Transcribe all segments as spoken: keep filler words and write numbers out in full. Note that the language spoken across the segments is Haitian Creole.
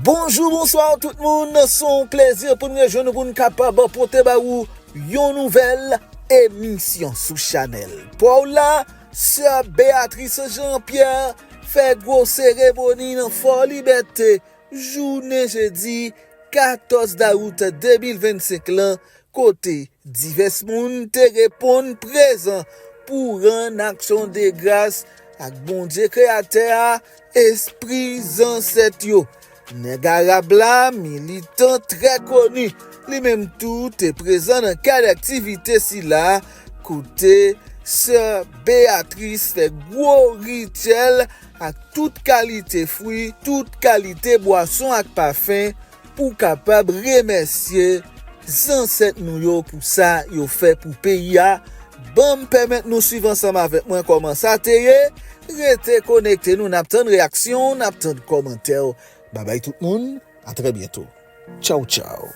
Bonjou, bonswa tout moun. Se yon plezi pou n rejwenn nou pou n kapab pote ba ou yon nouvèl emisyon sou chanèl pa w la. Sè Beatrice Jean Pierre fè gwo seremoni nan Fò Libète, jounen jedi katòz dawout de mil vennsenk lan, kote divès moun te reponn prezan pou rann aksyon de gras ak Bondye Kreyatè a, espri zansèt yo. Nèg arab la, militan trè koni, li menm tou te prezan nan kad aktivite sila, kote sè Beatrice fè gwo rityèl ak tout kalite fwi, tout kalite bwason ak pafen pou kapab remèsye zansèt nou yo pou sa yo fè pou peyi a. Ban m pèmèt nou swiv ansanm avèk mwen kòman sa te ye. Rete konekte, nou n ap tann reyaksyon w, n ap tann kòmantè w. Babay tout moun, a trè byento. Tchaw, tchaw.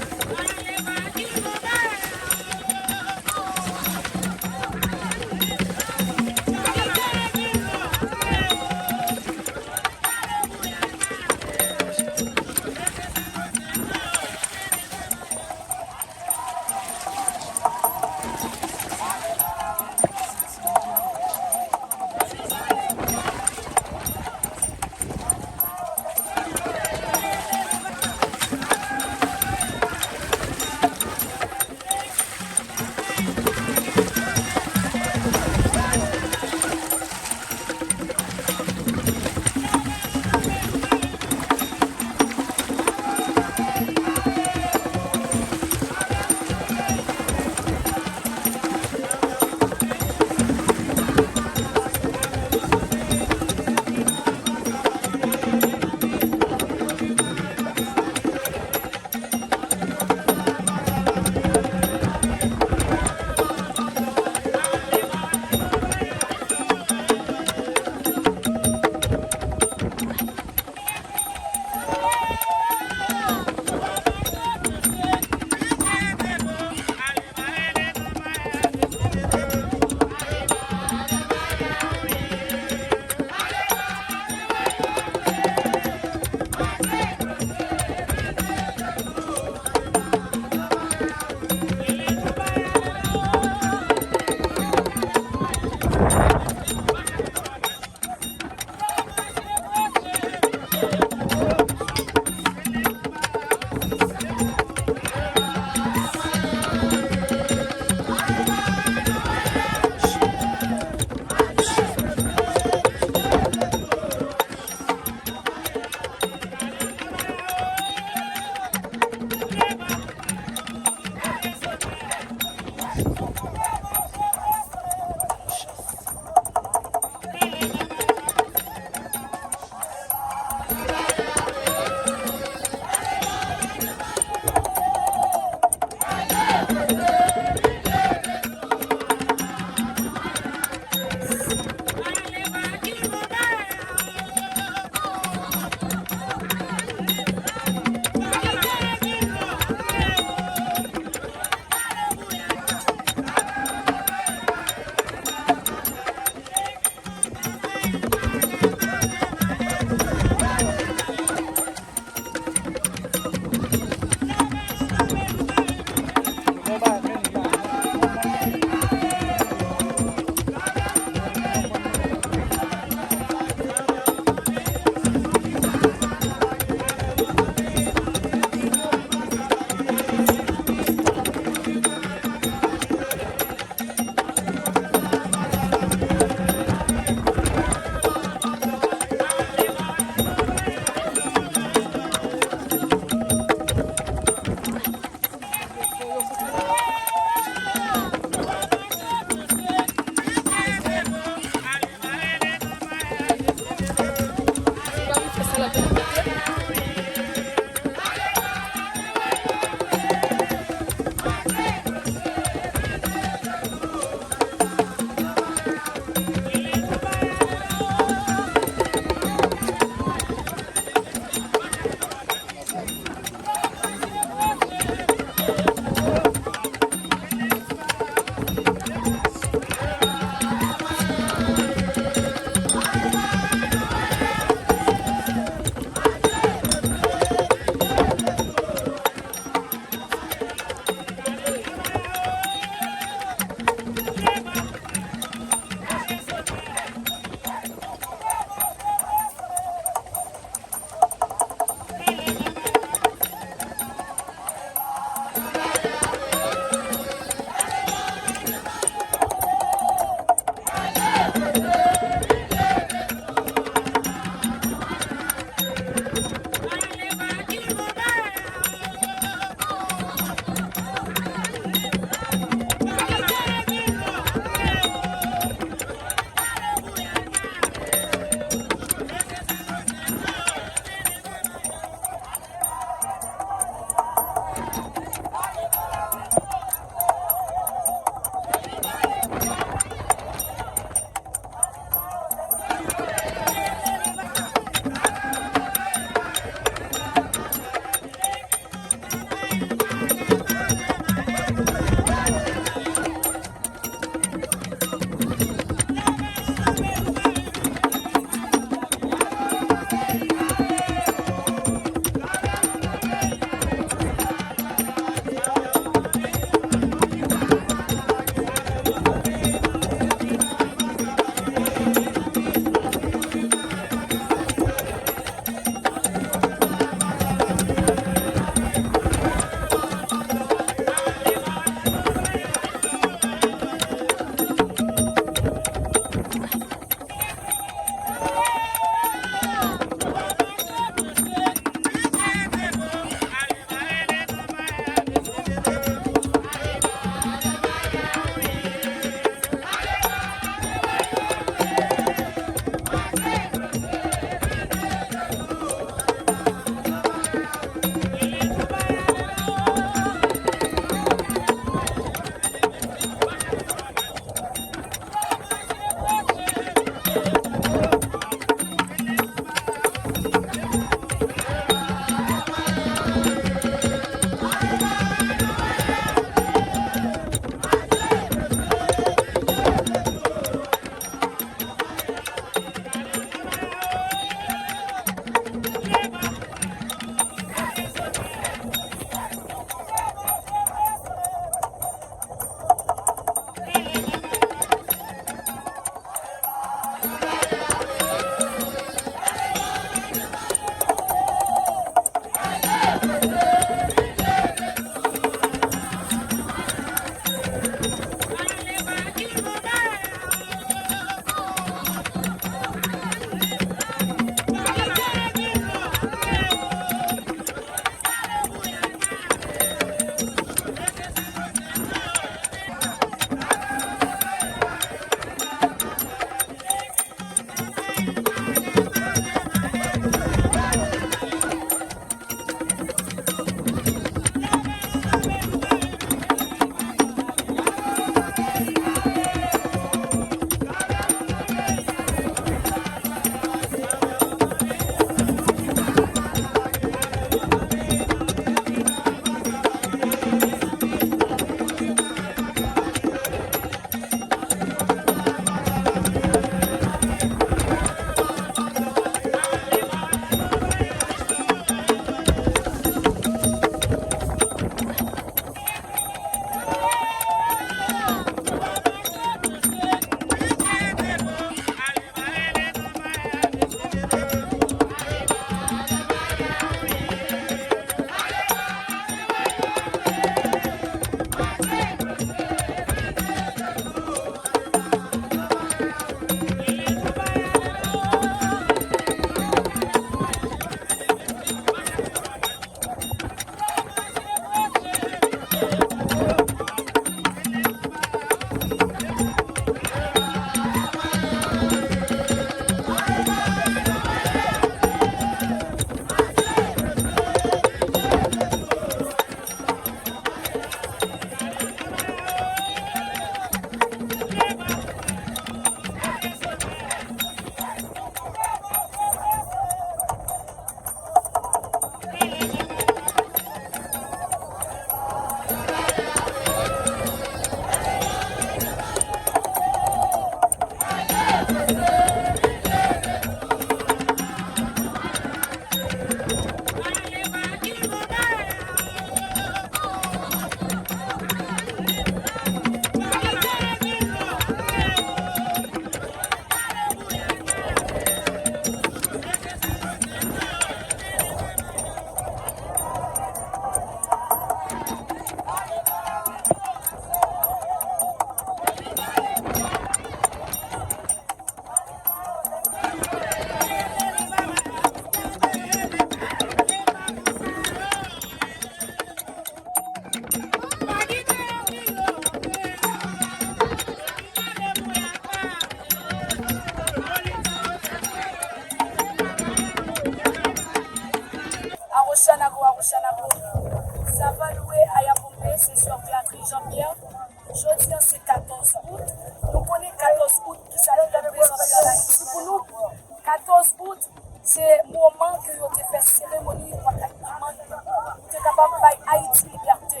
se katòz out. Nou konnen katòz out, kisa li reprezante ann Ayiti pou nou. Katòz out, se moman ke yo te fè seremoni bwa kayiman pou te kapab bay Ayiti libète.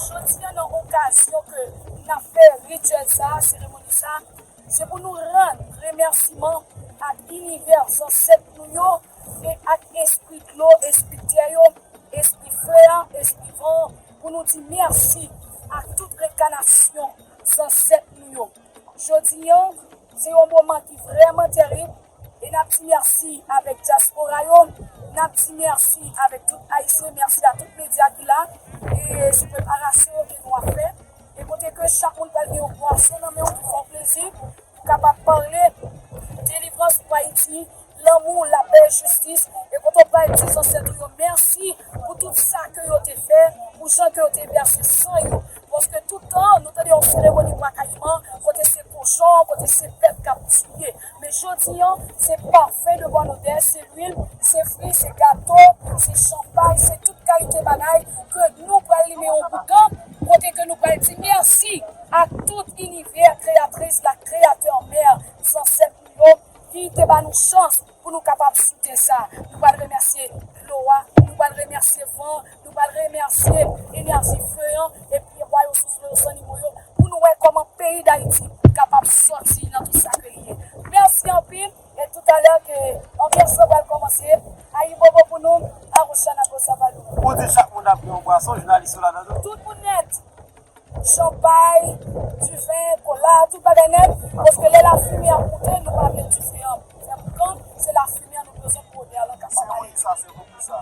Jodi a, nan okazyon ke n ap fè rityèl sa a, seremoni sa a, se pou nou rann remèsiman ak inivè zansèt nou yo, e ak espri dlo, espri tè yo, espri fè an, espri van an, pou nou di mèsi ak tout rekanasyon zansèt nou yo. Jodi a, se yon moman ki vrèman tèrib, e n ap di mèsi avèk dyaspora yo, n ap di mèsi avèk tout Ayisyen, mèsi a tout medya ki la, e sou preparasyon ke nou ap fè, e kote ke chak moun pral gen yon bwason nan men w pou fè w plezi, pou kapab pale delivrans pou Ayiti, lanmou, lapè, jistis, e kote w pral di zansèt ou yo mèsi pou tout sa ke yo te fè, pou jan ke yo te vèse san yo. Paske tout tan, nou tande yon seremoni bwa kayiman, kote se kochon, kote se bèt k ap tiye. Men jodi a, se pafen de bòn odè, se lwil, se fri, se gato, se chanpay, se tout kalite bagay ke nou pral limen yon boukan, kote ke nou pral di mèsi ak tout inivè kreyatris la, kreyatè mè, zansèt nou yo, ki te ba nou chans pou nou kapab sou tè sa. Nou pral remèsye dlo a, nou pral remèsye van, nou pral remèsye enèji feu an, epi pwa yo, soufle yo, zannimo yo, pou nou wè kòman peyi Dayiti kapab sòti nan tout sa ke li ye. Mèsi anpil, e toutalè ke anbyans lan pral kòmanse. Ayibobo pou nou, Awochana Bosavalou. Ou di chak moun ap gen yon bwason, jounalis yo ladan tou? Tout moun nèt. Chanpay, diven, kola, tout bagay nèt, paske lè lafimen ap moute, nou pa vle dife an fè boukan, se lafimen an nou bezwen pou odè lan kapab ale.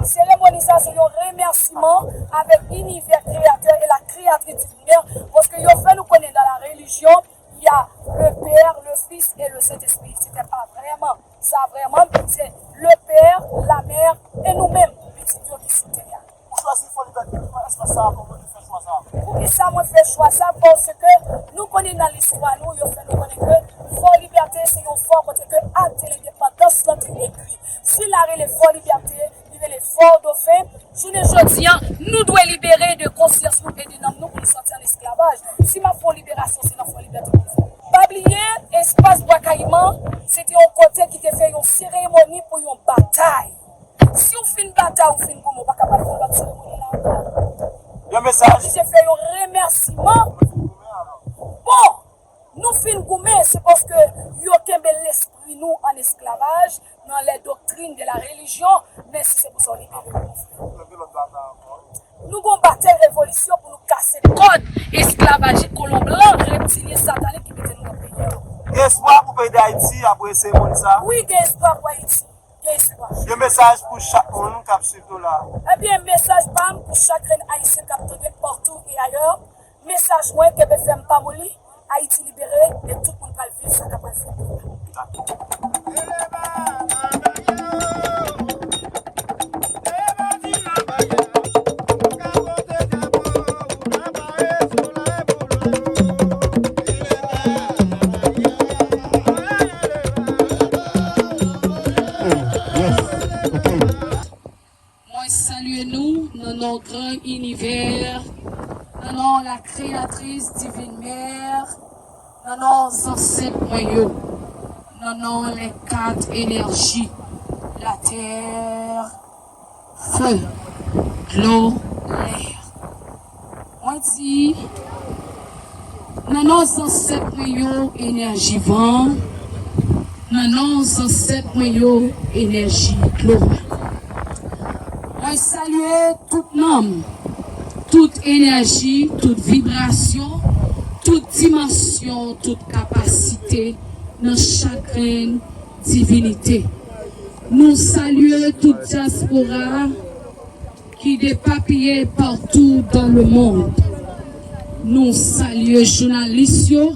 Seremoni sa, se yon remèsiman avèk inivè kreyatè e la kreyatris divinè, paske yo fè nou konnen dans la religion, il y a le Père, le Fils et le Saint-Esprit. C'était pas vraiment ça, vraiment, c'est le Père, la Mère et nous-mêmes, pitit yo ki sou tè a. Ou chwazi Fò Libète, espas sa a, kòman ou te fè chwa sa a? Poukisa mwen fè chwa sa? Paske nou konnen nan listwa nou, yo fè nou konnen ke Fò Libète se yon fò kote ke akte lendepandans lan te ekri. Si l a rele Fò Libète, li rele Fò Dofen, jounen jodi a, nou dwe libere de konsyans nou e de nanm nou pou nou sòti an esklavaj. Si m ap fè yon liberasyon, se nan Fò Libète pou m fè. Pa bliye, espas Bwa Kayiman, se te yon kote ki te fè yon seremoni pou yon batay. Si w fin batay, ou fin goumen, ou pa ka pral fè lòt seremoni la ankò. Yon mesaj. Oblije fè yon remèsiman. Bon, nou fin goumen, se paske yo kenbe lespri nou an esklavaj, dans les doctrines de la religion, men si se pou sa w libere nou, mon frè. Nou gen yon batay revolisyon pou nou kase kòd esklavajik kolon blan, reptilyen, satanik ki mete nou nan peyi a. Gen espwa pou peyi Dayiti apre seremoni sa a? Wi, gen espwa pou Ayiti. Gen espwa. Yon mesaj pou chak moun k ap swiv nou la. Ebyen, mesaj pa m pou chak grenn Ayisyen k ap tande partout et ailleurs. Mesaj mwen, kenbe fèm, pa moli. Ayiti libere, e tout moun pral viv sa k ap pral fèt. Mwen salye nou nan non gran inivè, nan non la créatrice divine mère, nan non zansèt mwen yo, nan non les quatre énergies, la terre, feu, dlo, lè. Mwen di, nan non zansèt mwen yo, enèji van, nan non zansèt mwen yo, enèji dlo. Mwen salye tout nanm, tout enèji, tout vibrasyon, tout dimansyon, tout kapasite nan chak grenn divinite. Nou salye tout dyaspora ki depapiye partout dans le monde. Nou salye jounalis yo,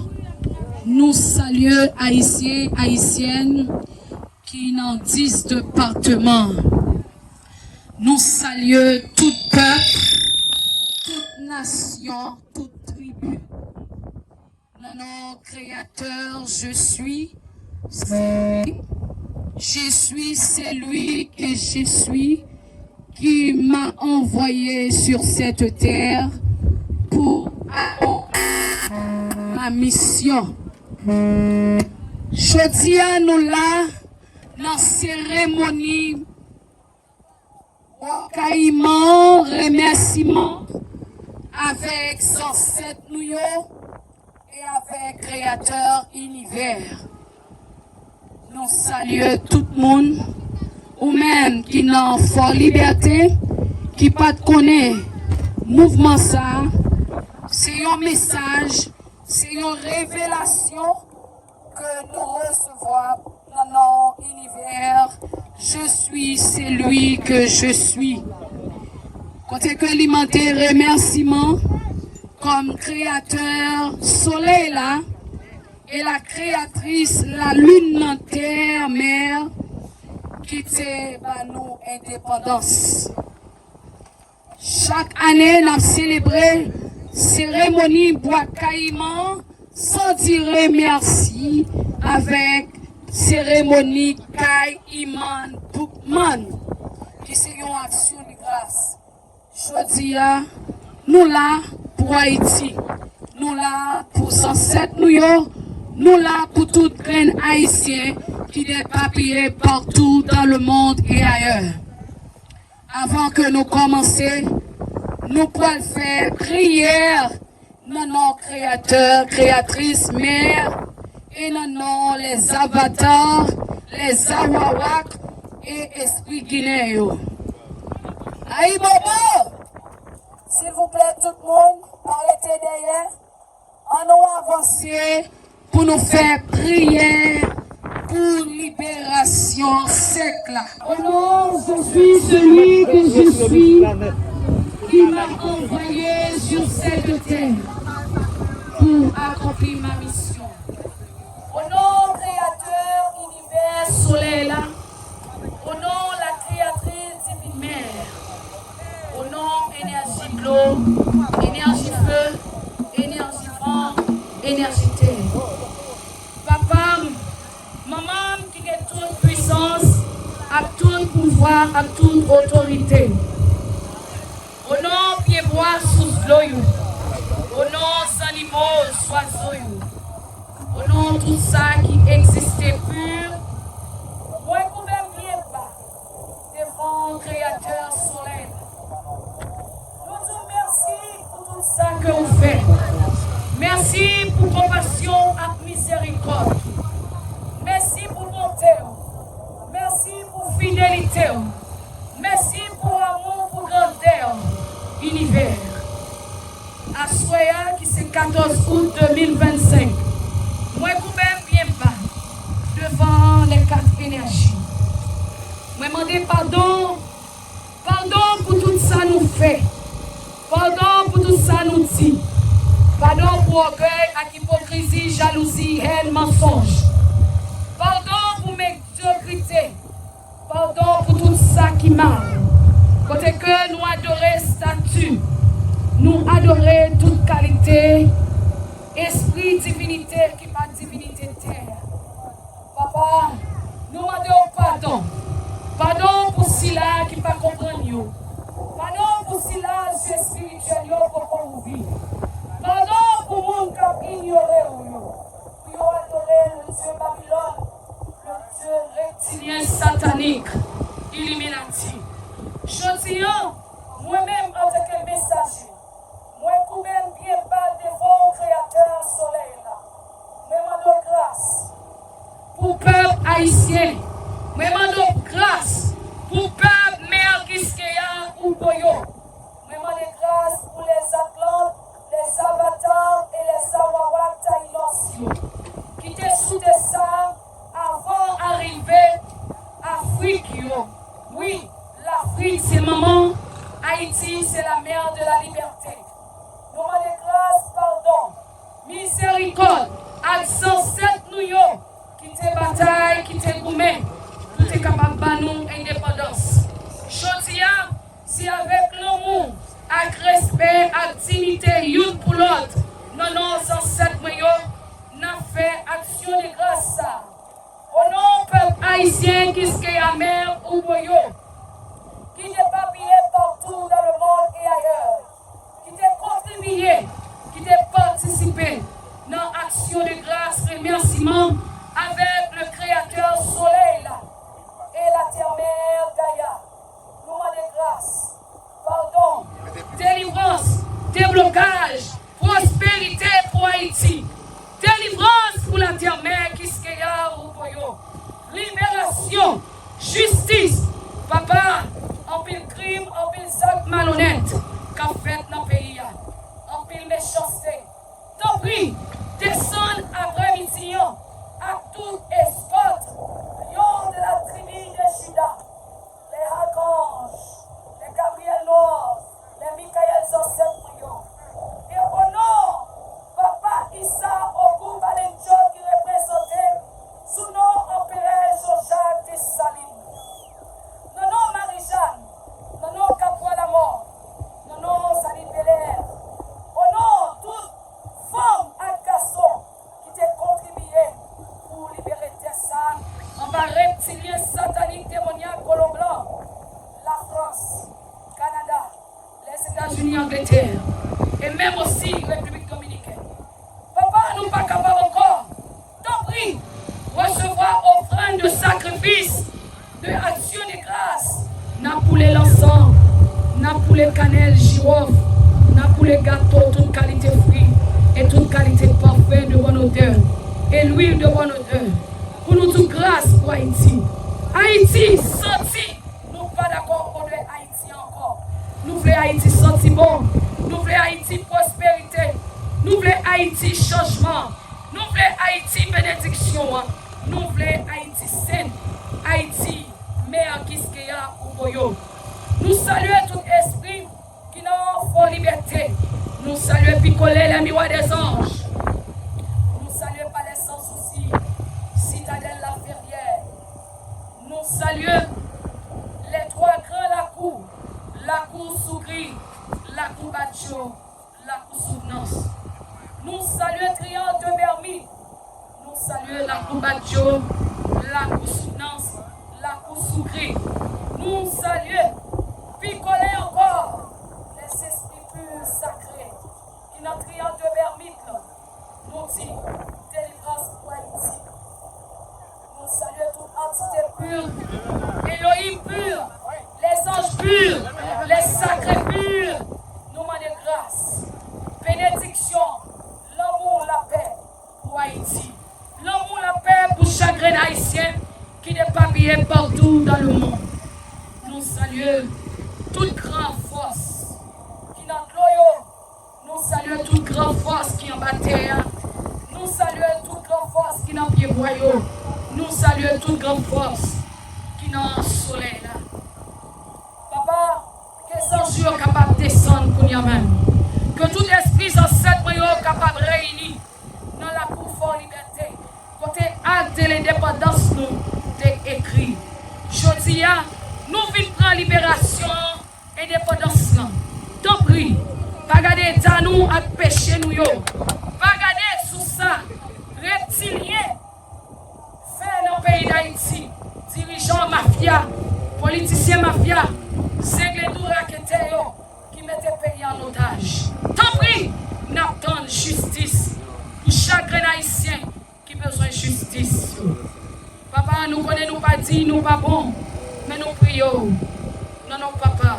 nou salye Ayisyen, Ayisyèn ki nan dis depatman. Nou salye tout pèp, tout nasyon, tout tribi. Nan non Créateur, je suis, je suis celui que je suis, qui m'a envoyé sur cette terre pour accomplir a misyon. Jodi a, nou la nan seremoni Bwa Kayiman, remèsiman avèk zansèt nou yo e avèk Kreyatè inivè. Nou salye tout moun, ou menm ki nan Fò Libète, ki pa t konnen mouvman sa, se yon mesaj, se yon revelasyon ke nou resevwa nan non inivè, Je suis celui que je suis. Kote ke li mande remèsiman kòm kreyatè solèy la e la kreyatris lalin nan tè mè ki te ba nou endepandans. Chak ane, n ap selebre seremoni Bwa Kayiman san dire mèsi avèk seremoni Kayiman Boukman, ki se yon aksyon de gras. Jodi a, nou la pou Ayiti. Nou la pou zansèt nou yo. Nou la pou tout grenn Ayisyen ki depapiye partout dans le monde et ailleurs. Avan ke nou kòmanse, nou pral fè priyè nan non kreyatè, kreyatris, mè, e nan non les avatars, les awawak e espri ginen yo. Ayibobo! Silvouplè, tout moun, pa rete dèyè. Ann nou avanse pou nou fè priyè pou liberasyon sèk la. Au nom de Jésus, celui que je suis, qui m'a envoyé sur cette terre pour accomplir ma mission. Au nom créateur univers soleil la, au nom la créatrice divine mère, au nom énergie dlo, énergie feu, énergie van, énergie tè. Papa m, manman m ki gen tout pwisans, ak tout pouvwa, ak tout otorite. O non pyebwa sous dlo yo. O non zannimo, zwazo yo. O non tout sa ki egziste pi, mwen koube m byen ba devan Kreyatè solèy la. Nou di w mèsi pou tout sa ke ou fè. Mèsi pou konpasyon w ak mizerikòd ou. Mèsi pou bonte w. Mèsi pou fidelite w. Mèsi pou amou, pou grandè w, inivè. Aswè a, ki se katòz out de mil vennsenk, mwen koube m byen ba devan lè kat enèji. Mwen mande padon, padon pou tout sa nou fè, padon pou tout sa nou di, padon pou ògèy ak ipokrizi, jalouzi, hèn, mansonj, padon pou medyokrite, padon pou tout sa ki mal, kote ke nou adore estati, nou adore tout kalite espri divinite ki pa divinite tè a. Papa, nou mande w padon. Padon pou sila ki pa konprann yo. Padon pou sila je espirityèl yo poko ouvri. Padon pou moun k ap inyore w yo. Pou yo adore le dye Babilòn, le dye reptilyen, satanik, Iliminati. Jodi a, mwen menm, antanke mesaje, mwen koube m byen ba devan w, Kreyatè solèy la. Mwen mande w gras pou pèp ayisyen. Mwen mande w gras pou pèp Mè Kiskeya Ubo yo. Mwen mande gras pou lèzatlant, lèzavatar e lèzawawak Tayinòs yo, ki te sou tè sa a avan arive Afrik yo. Wi, Lafrik se manman, Ayiti se la mère de la liberté. Nou mande gras, padon, mizerikòd ak zansèt nou yo ki te batay, ki te goumen pou te kapab ba nou endepandans. Jodi a, se avèk lanmou, ak respè, ak diyite youn pou lòt, nan non zansèt mwen yo, n ap fè aksyon de gras sa a. O non pèp ayisyen Kiskeya Mè Ubo yo, ki depapiye partout dans le monde et ailleurs, ki te kontribiye, ki te patisipe nan Aksyon de gras, remèsiman avèk le Kreyatè solèy la e latè mè Gaya. Nou mande gras, padon, delivrans, deblokaj, pwosperite pou Ayiti. Delivrans pou latè mè Kiskeya Uboyo. Liberasyon, jistis. Papa, anpil krim, anpil zak malonèt k ap fèt nan peyi a. Anpil mechanste. Tanpri, desann aprè midi an ak tout eskòt, Lion de la tribi de Jida, les archanges, les Gabriel Noir, les Michael zansèt mwen yo. E o non Papa Issa Ogou Balenco ki reprezante sou non Anperè Jean Jacques Dessalines. Nan non Marijàn, nan non Kapwa Lamò, nan non Zali Bèlè, o non tout fanm ak gason ki te kontribiye pou libere tè sa anba reptilyen satanik demonyak kolon blan, Lafrans, Kanada, Lèzetazini, Angletè, e menm osi Repiblik Dominikèn. Papa, nou pa kapab ankò. Tanpri, resevwa ofrann de sakrifis de aksyon de gras. N ap boule lansan, n ap boule kanèl, jiwòf, n ap boule gato, tout kalite fwi e tout kalite pafen de bòn odè e lwil de bòn odè pou nou di w gras pou Ayiti. Ayiti, santi nou pa dakò odè Ayiti ankò. Nou vle Ayiti santi bon. Nou vle Ayiti pwosperite. Nou vle Ayiti chanjman. Nou vle Ayiti benediksyon an. Nou vle Ayiti sen. Ayiti mè Kiskeya Uboyo. Nou salye tout espri ki nan Fò Libète. Nou salye Pikolè, les miroirs des anges. Nou salye Palè Sans Souci, Citadelle La Ferrière. Nou salye les trois grands lakou, Lakou Sougri, Lakou Badjo, Lakou Souvnans. Nou salye Triangle de Bermud. Nou salye Lakou Badjo, Lakou Souvnans, Lakou Sougri. Nou salye pi kole ankò les esprits purs sacrés ki nan Triangle de Bermud lan. Nou di delivrans pou Ayiti. Nou salye tout antite pur, Elohim pur, les anges purs, les sacrés purs. Nou mande gras, benediksyon, lanmou, lapè pou Ayiti. Lanmou, lapè pou chak grenn Ayisyen ki depapiye partou dans le monde. Nou salye tout gran fòs ki nan dlo yo. Nou salye tout gran fòs ki anba tè a. Nou salye tout gran fòs ki nan pyebwa yo. Nou salye tout gran fòs ki nan solèy la. Papa, ke zanj yo kapab desann kounye a menm. Ke tout espri zansèt mwen yo kapab reyini nan lakou Fò Libète, kote ak de lendepandans nou te ekri. Jodi a, nou vin pran liberasyon an, endepandans lan. Tanpri, pa gade eta nou ak peche nou yo. Pa gade sou sa reptilyen fè nan peyi Dayiti, dirijan mafya, politisyen mafya, zenglendo raketè yo ki mete peyi an otaj. Tanpri, n ap tann jistis pou chak grenn Ayisyen ki bezwen jistis yo. Papa, nou konnen nou pa diy, nou pa bon, men nou priye w nan non papa,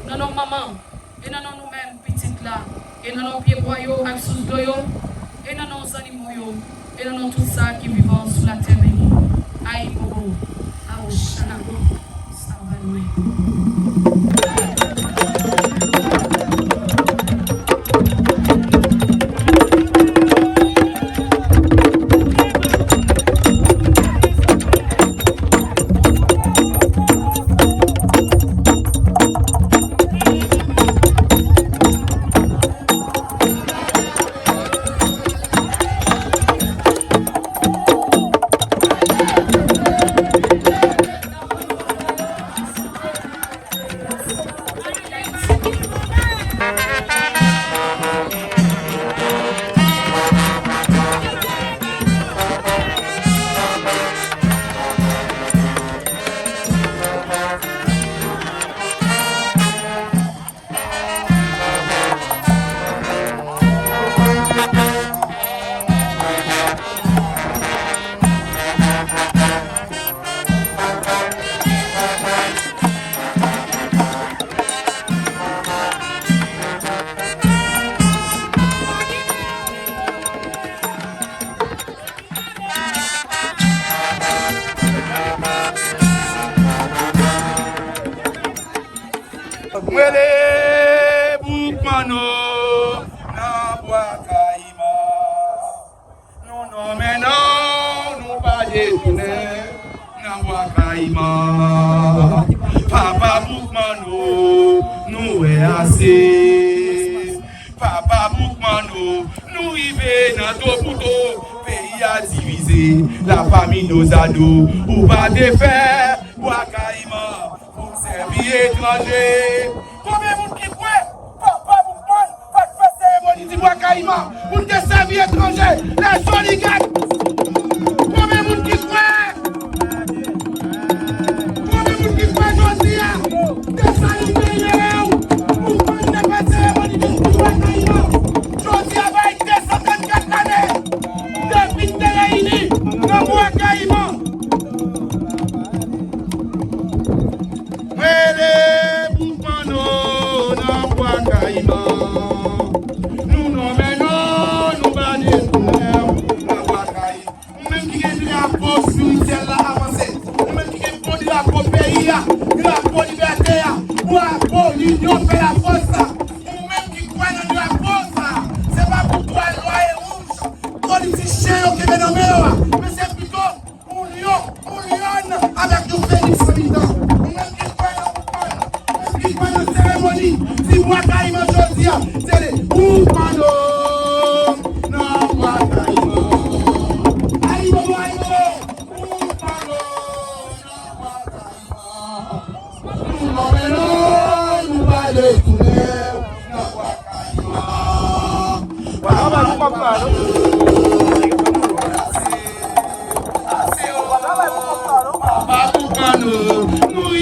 nan non manman, e nan non nou menm pitit la, e nan non pyebwa yo ak sous dlo yo, e nan non zannimo yo, e nan non tout sa ki vivan sou latè beni. Ayibobo, Awochanago, Savalwe. Rele Boukmanno nan Bwa Kayiman. Nou nonmen non, nou pa detounen nan Bwa Kayiman. Papa Boukmanno, nou wè ase. Papa Boukmanno, nou rive nan do pou do. Peyi a divize, la famille nos ados. Ou pa te fè Bwa Kayiman pou n sèvi etranje. Konbyen moun ki kwè Papa Boukman pa t fè seremoni di Bwa Kayiman pou n te sèvi etranje, lèzoligak? Konbyen moun ki kwè? Konbyen moun ki kwè jodi a, Desalin te libere w, Boukman te fè seremoni di Bwa Kayiman? Jodi a bay de san trannkat lane depi n te reyini nan Bwa Kayiman. Rele Boukmanno nan Bwa Kayiman. Nou nonmen non, nou pa detounen nan Bwa Kayiman. Ou menm ki gen drapo spirityèl la, avanse. Ou menm ki gen bon drapo peyi a, drapo libète a, drapo linyon fè lafòs la. Ou menm ki kwè nan drapo sa, se pa pou twal nwa e wouj politichen yo kenbe nan men yo a, men se pito yon lyon, yon lyòn avèk yon feniks nan mitan. Ou menm ki kwè nan Boukman, ou menm ki kwè nan seremoni di Bwa Kayiman jodi a, se de Boukmanno nan Bwa Kayiman. Ayibobo, ayibobo, Boukmanno nan Bwa Kayiman. Nou nonmen non, nou pa detounen nan Bwa Kayiman. Papa Boukmanno, nou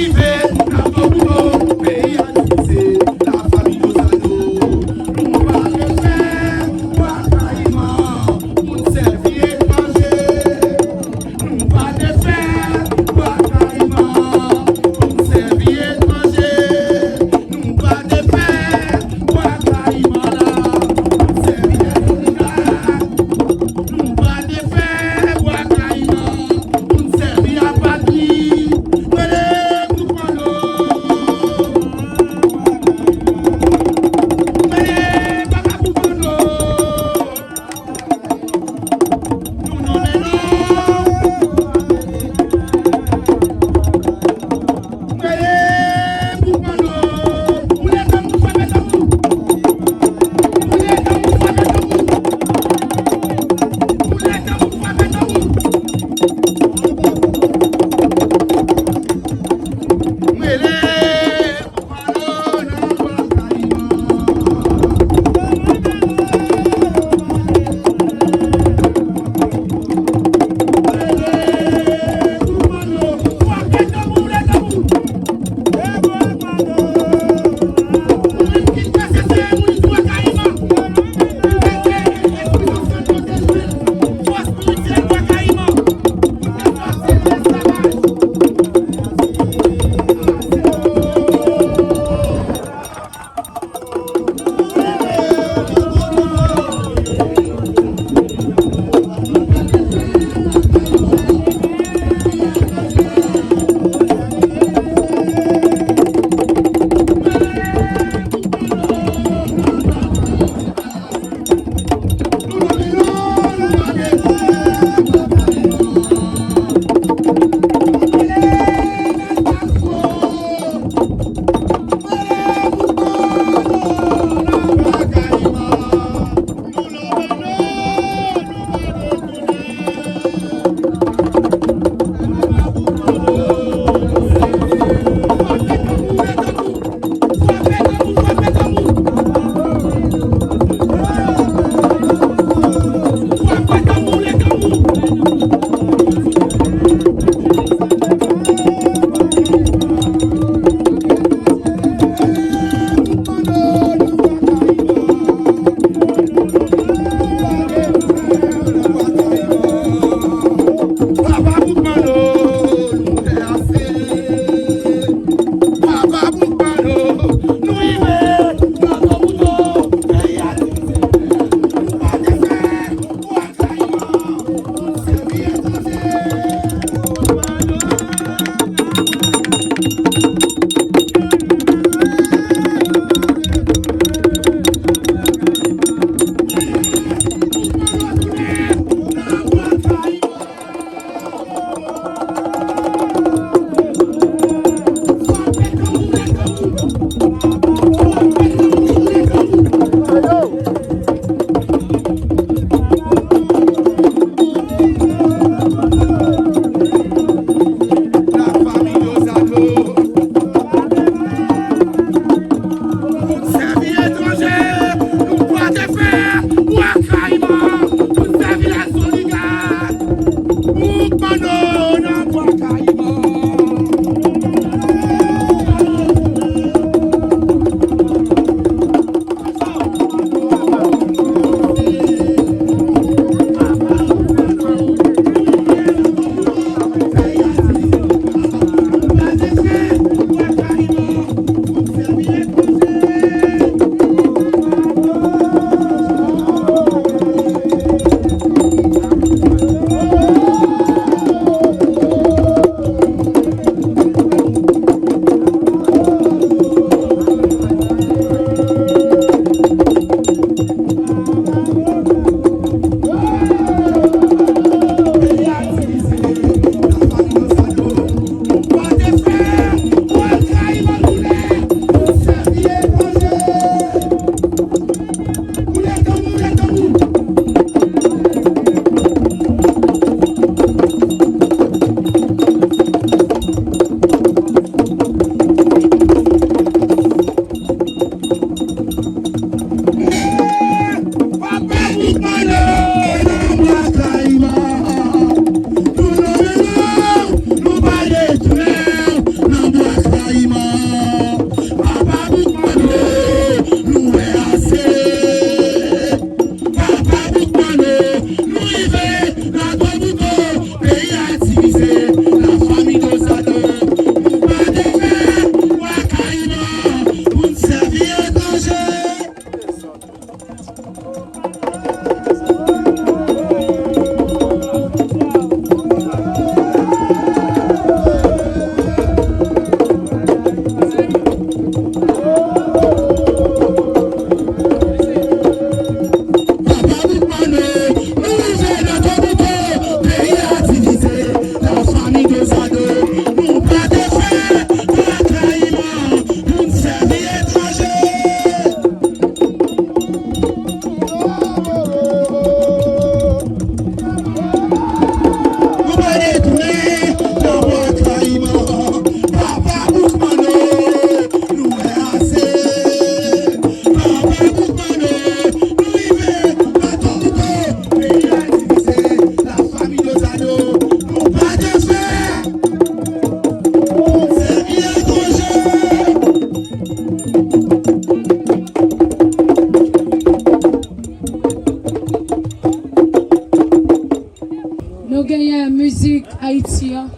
Nou genyen mizik Ayiti an.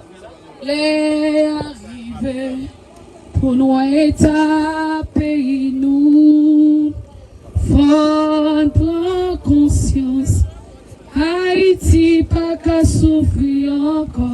Lè a rive pou nou eta peyi nou. Fò n pran konsyans. Ayiti pa ka soufri ankò.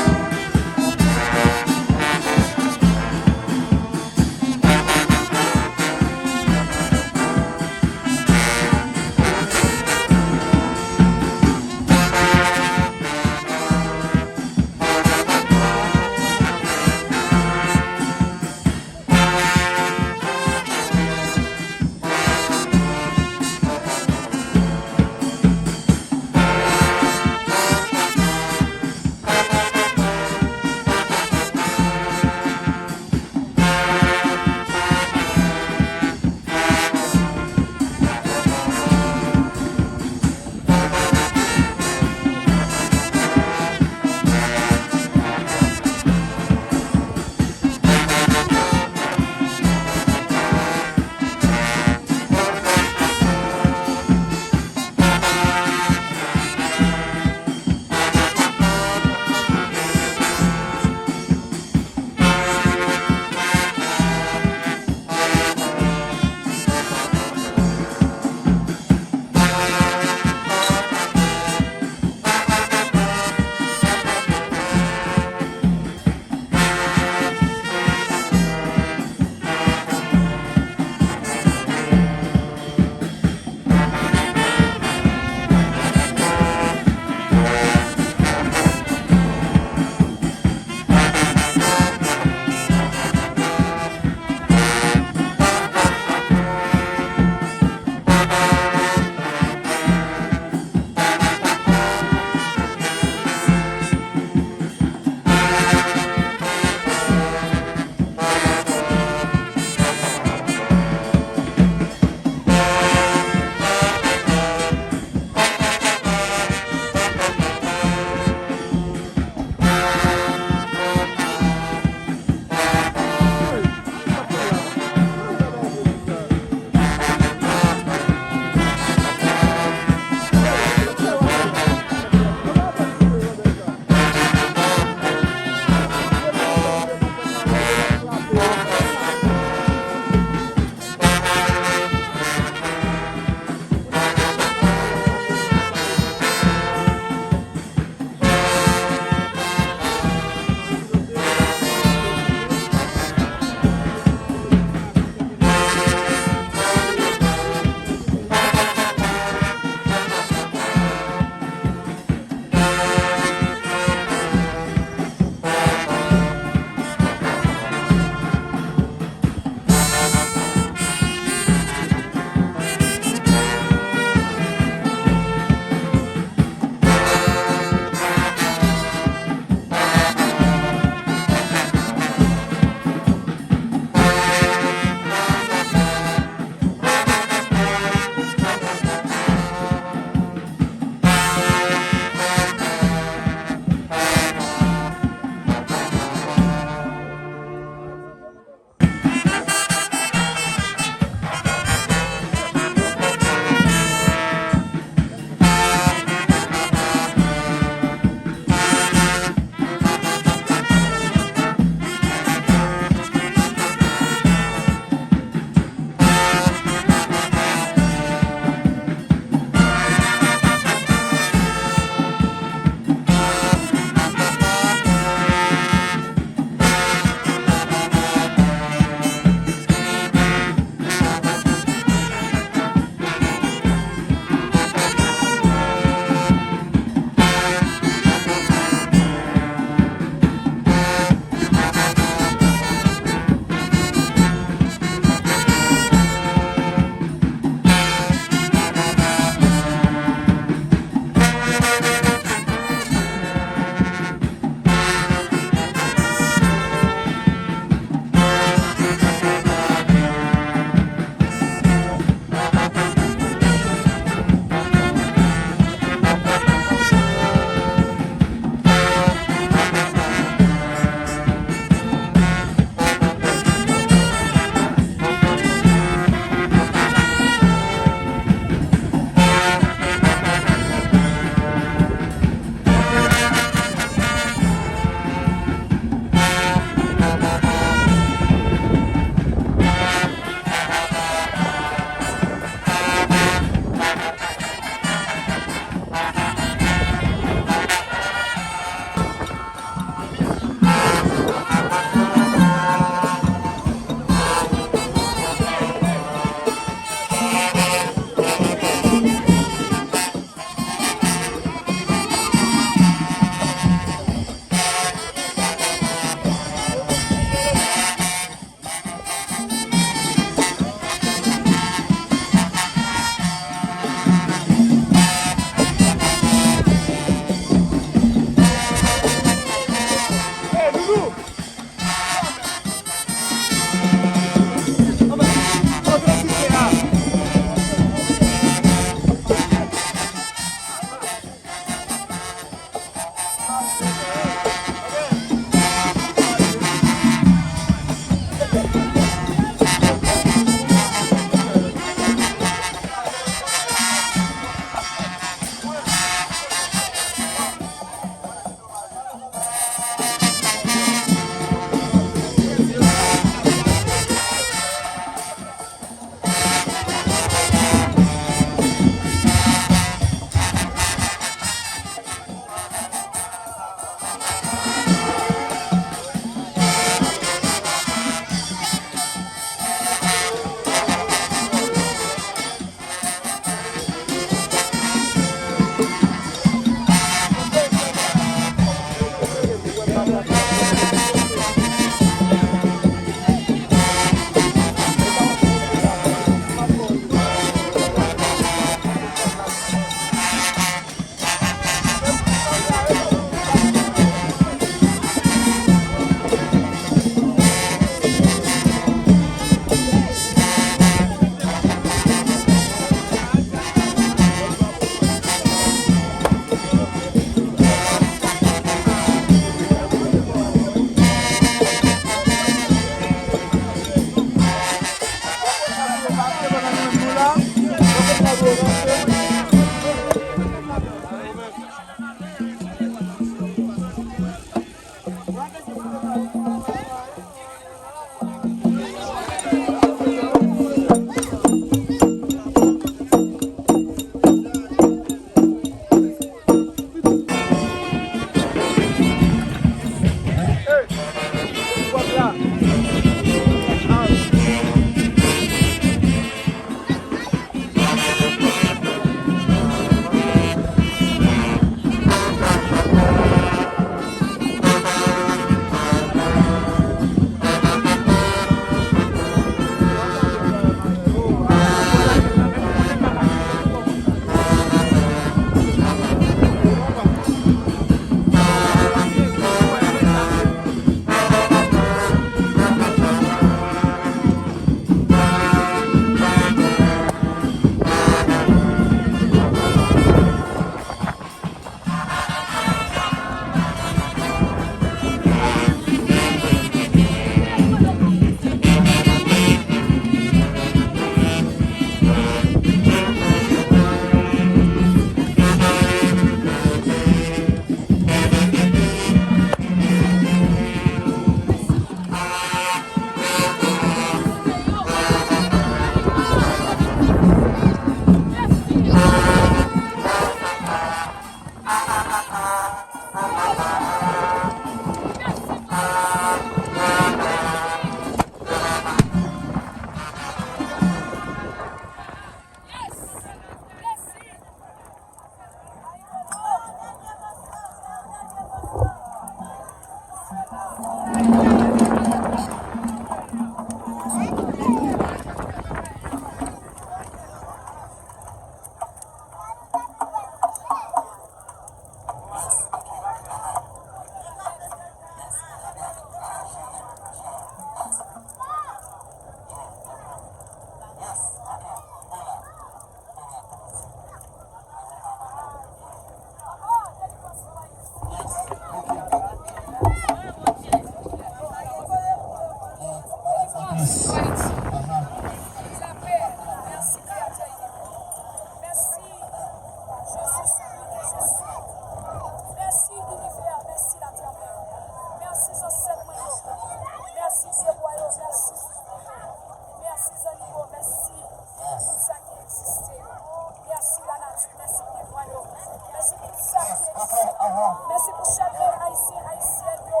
Mèsi pou chak grenn Ayisyen, Ayisyèn yo.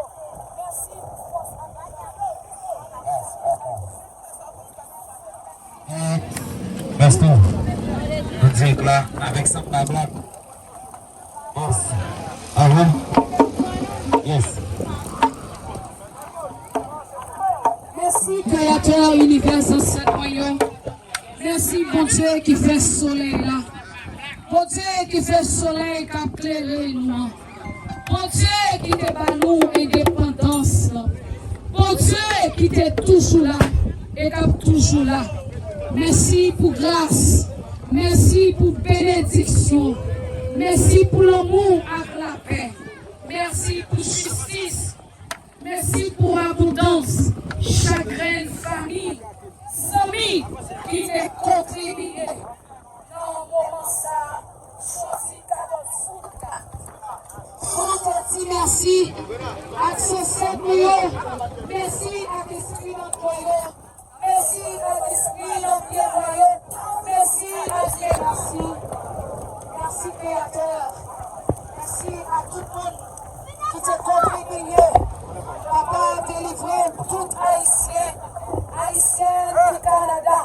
Mèsi pou fòs ak Mèsi. Nou dirèk la avèk Samba Black. Yes. Aha. Yes. Mèsi, Kreyatè inivè, zansèt mwen yo. Mèsi, Bondye ki fè solèy la. Bondye ki fè solèy k ap klere nou an. Bondye ki te ba nou endepandans lan. Bondye ki te toujou la e k ap toujou la. Mèsi pou gras. Mèsi pou benediksyon. Mèsi pou lanmou ak lapè. Mèsi pou jistis. Mèsi pou abondans chak grenn fanmi, zanmi ki te kontribiye nan moman sa a, jodi katòz out la. Pou nou te di mèsi ak zansèt nou yo, mèsi ak espri nan kò yo, mèsi ak espri nan pye bwa yo, mèsi ak Dye, mèsi. Mèsi, Kreyatè. Mèsi a tout moun ki te kontribiye. Papa, delivre tout Ayisyen, Ayisyèn ki Kanada,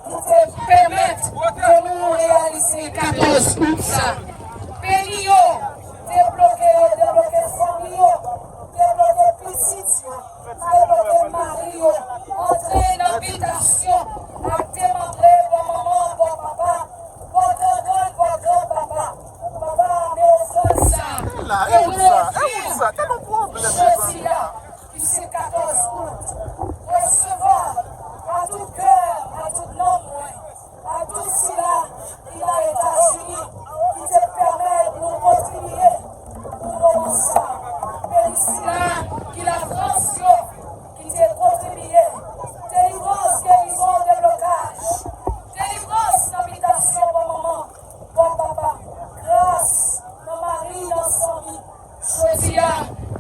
ki te pèmèt ke nou reyalize katòz out sa. Beni yo, debloke yo, debloke fanmi yo, debloke pitit yo, debloke mari yo, antre nan bitasyon ak demanbre bò manman, bò papa, bò granngrann, bò granpapa. Papa, men ofrann sa. E la, e out sa, e out sa, gade yon pwoblèm, mezanmi. Jodi a, ki se katòz out, resevwa a tout kè, a tout nanm mwen, a tout sila ki nan Etazini, ki te pèmèt nou kontribiye pou moman sa. Beni sila ki Lafrans yo, ki te kontribiye. Delivrans, gerizon, deblokaj. Delivrans nan bitasyon bò manman, bò papa. Gras nan mari, nan zanmi. Jodi a,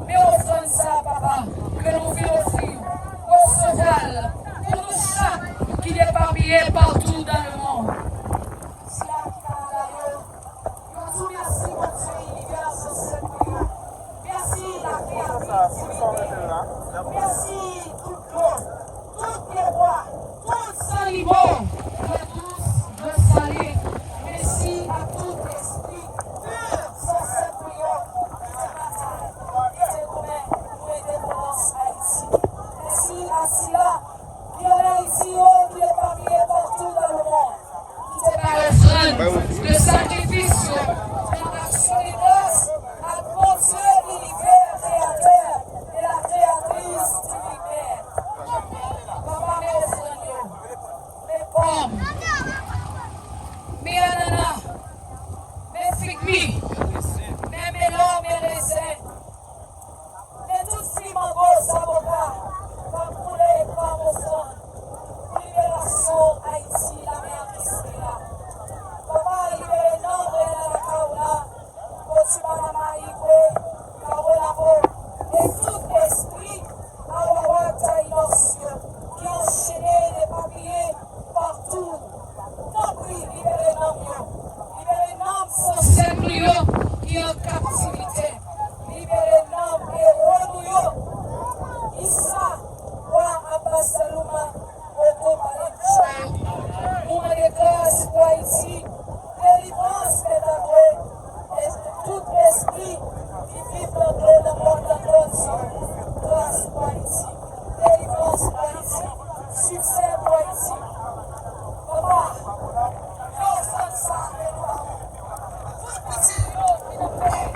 men ofrann sa, papa, ke nou vin ofri w. Resevwa l pou nou chak ki epapiye partout dans le monde. Sila ki Kanada yo, yo di w mèsi, Bondye inivè, zansèt nou yo. Mèsi, Lakreyatris diven. Mèsi, tout dlo, tout pyebwa, tout zannimo, yo tous yo sale. Mèsi a tout espri pur, zansèt nou yo, ki te batay, ki te goumen pou endepandans Ayiti. Mèsi a sila ki ann Ayiti yo, ki epapiye partout dans le monde, ki te bay ofrann de sakrifis yo, nan aksyon de gras ak Bondye inivè, kreyatè e la kreyatris diven. Papa, men ofrann yo, men pòm, men anana, men figmi, men melon, men rezen, men tout fwi mango, zaboka, k ap boule kòm ofrann pou liberasyon Ayiti, lame a Kris ki la. Papa, libere nanm Renata Carola, Bondye, Papa, Marie Igwe, Carola Bo, e tout espri Awawa Taïnos yo ki anchene, epapiye partout. Tanpri, libere nanm yo. Libere nanm zansèt nou yo ki an kaptivite. Libere nanm ewo nou yo. Isa, wa Abbas Saluma, Oto Balencho. Nou mande gras pou Ayiti. Delivrans, Pè Tadwe. Tout espri ki viv nan dlo, nan mòn, nan dlo, gras pou Ayiti. Delivrans pou Ayiti. Siksè pou Ayiti. Papa, fè ofrann sa pou nou. Tout pitit nou ki nan peyi.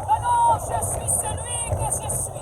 Non, non, je suis celui que je suis.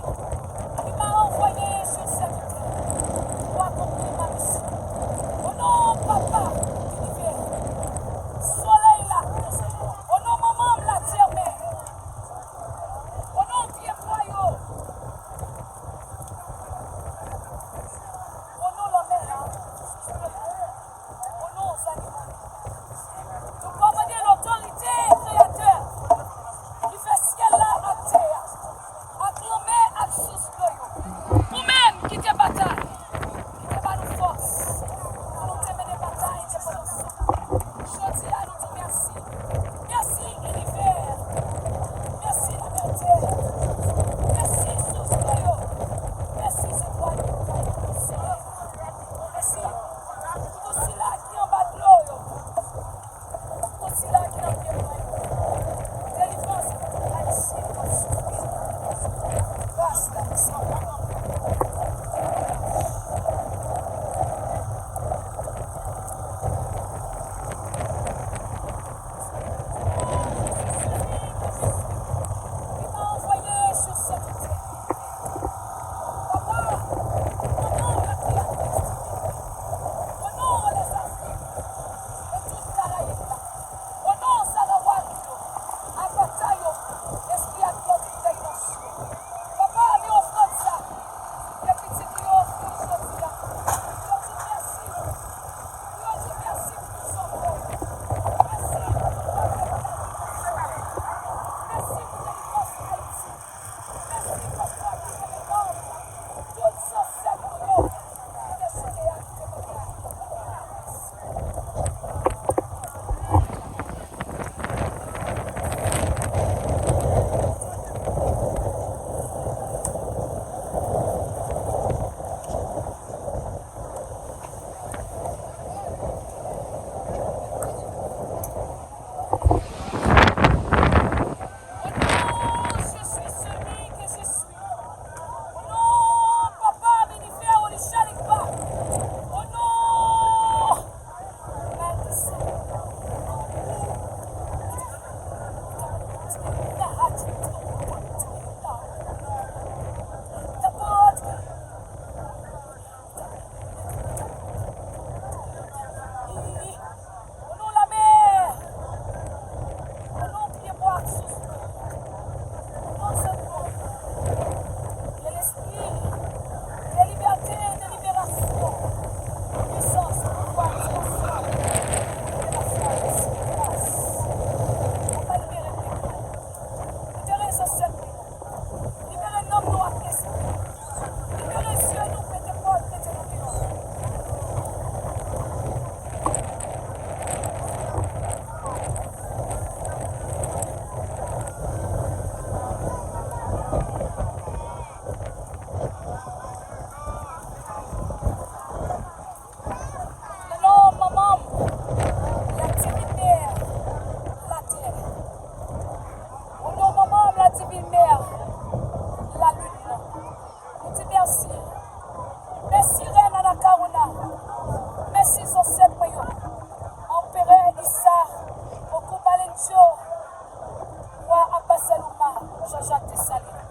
Jean-Jacques Dessalines,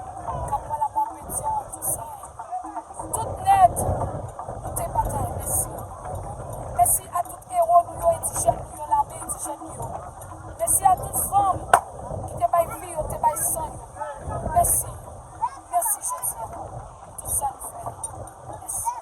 k ap pran lapè Petyon, Tousen, tout nèg, nou te batay, mèsi. Mèsi a tout ewo nou yo, endijèn nou yo, lame endijèn nou yo. Mèsi a tout fanm ki te bay vi yo, te bay san yo. Mèsi. Mèsi jodi a pou tout sa nou fè. Mèsi.